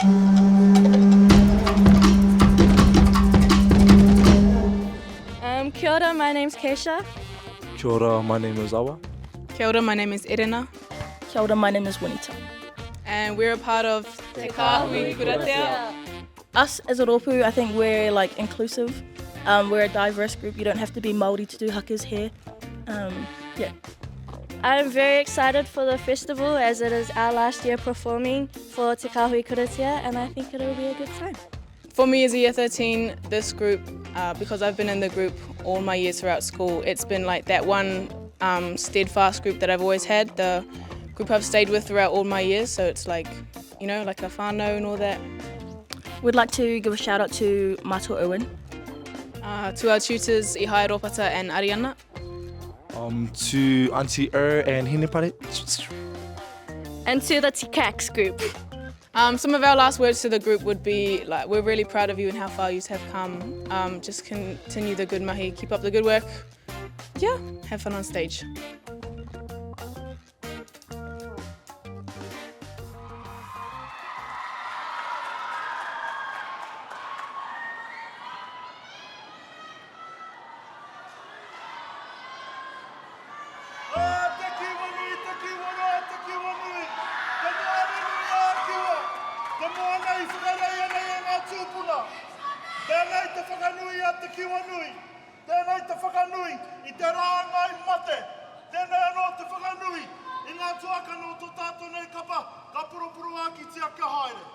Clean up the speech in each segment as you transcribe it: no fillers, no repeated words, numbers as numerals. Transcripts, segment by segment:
Um, kia ora, my name's Keisha. Kia ora, my name is Awa. Kia ora, my name is Erena. Kia ora, my name is Winita. And we're a part of Te Kāhui Kuratea. Us as a rōpū, I think we're like inclusive. Um, we're a diverse group. You don't have to be Māori to do hakas here. Um, yeah. I'm very excited for the festival as it is our last year performing for Te Kāhui Kuratia and I think it'll be a good time. For me as a year 13, this group, uh, because I've been in the group all my years throughout school, it's been like that one um, steadfast group that I've always had, the group I've stayed with throughout all my years, so it's like, you know, like a whānau and all that. We'd like to give a shout out to Matua Owen. Uh, to our tutors, Ihai Ropata and Ariana. Um, to Auntie Er and Hinepare. And to the TCACS group. Um, some of our last words to the group would be like, we're really proud of you and how far you have come. Um, just continue the good mahi, keep up the good work. Yeah, have fun on stage. Te Kiwanui, te Kiwanoa, te Kiwanui, te Moana-nui-ā-Kiwa, te moana i whakareia nei e ngā tūpuna. Tēnei te whakanui a Te Kiwanui, tēnei te whakanui i te rāngai mate, tēnei anō te whakanui i ngā tuakana o tō tātou nei kapa ka poroporoākitia kia haere.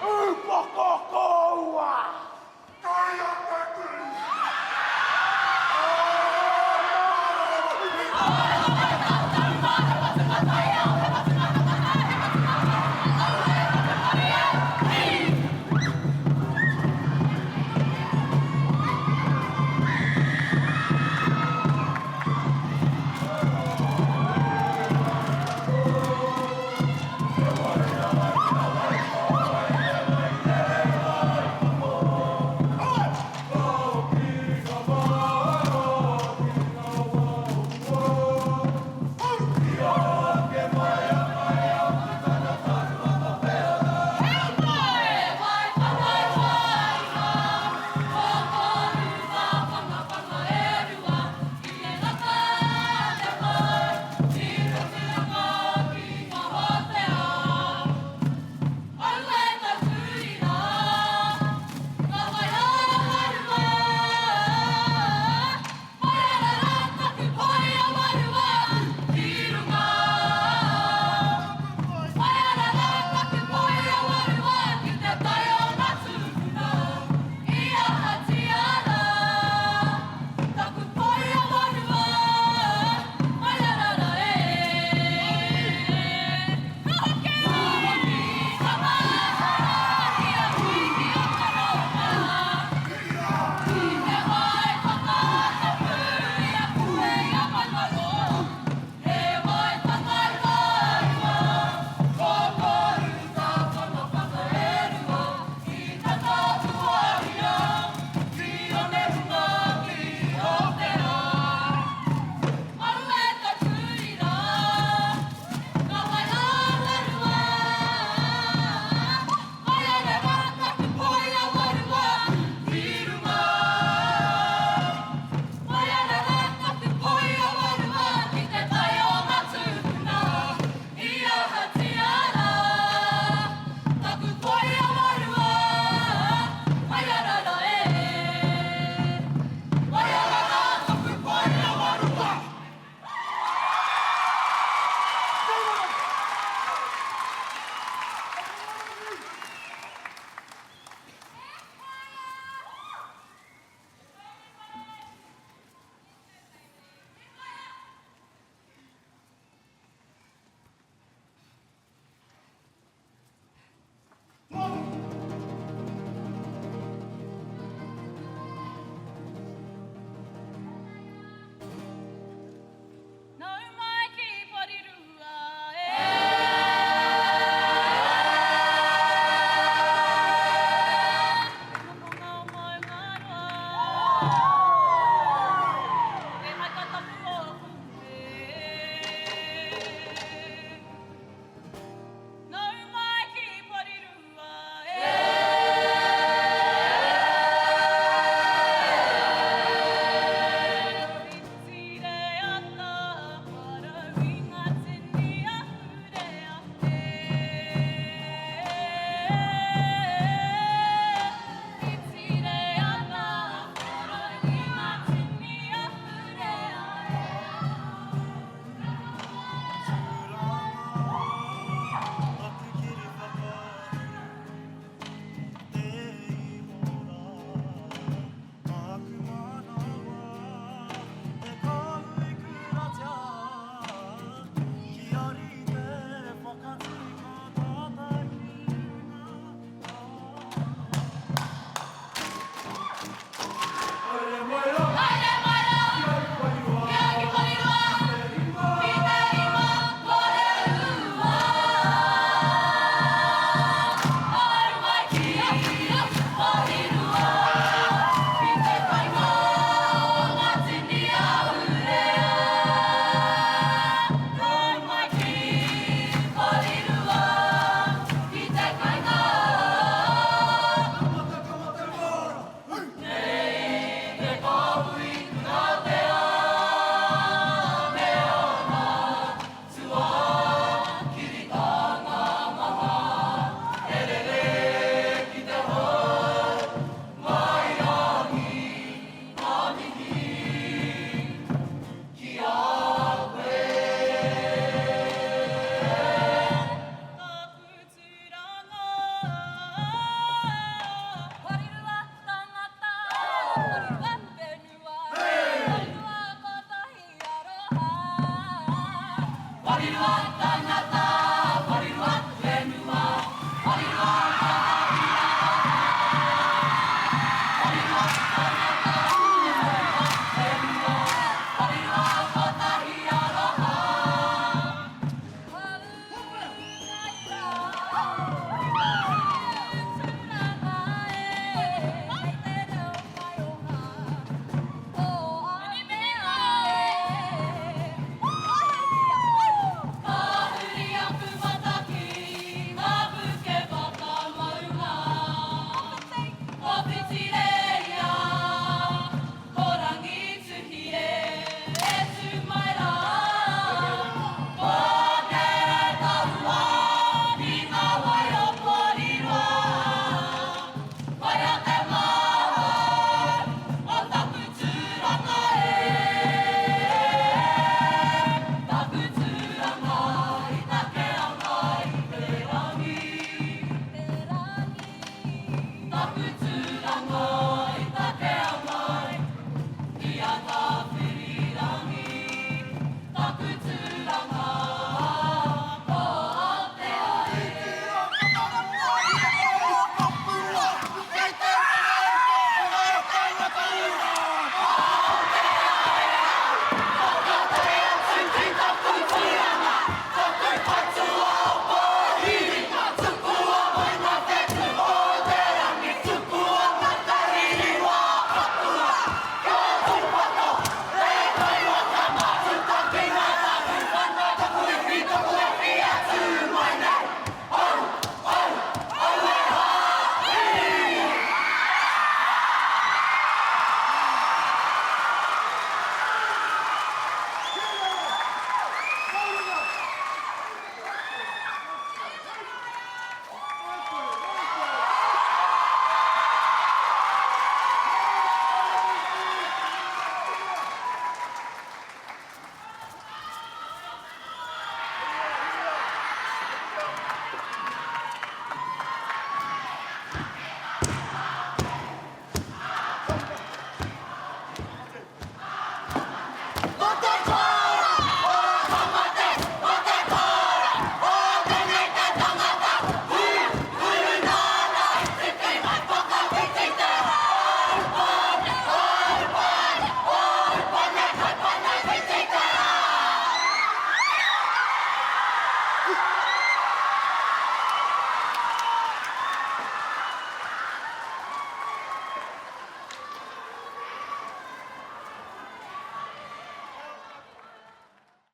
Upoko kōua! Kai a te tū! Te Kāhui.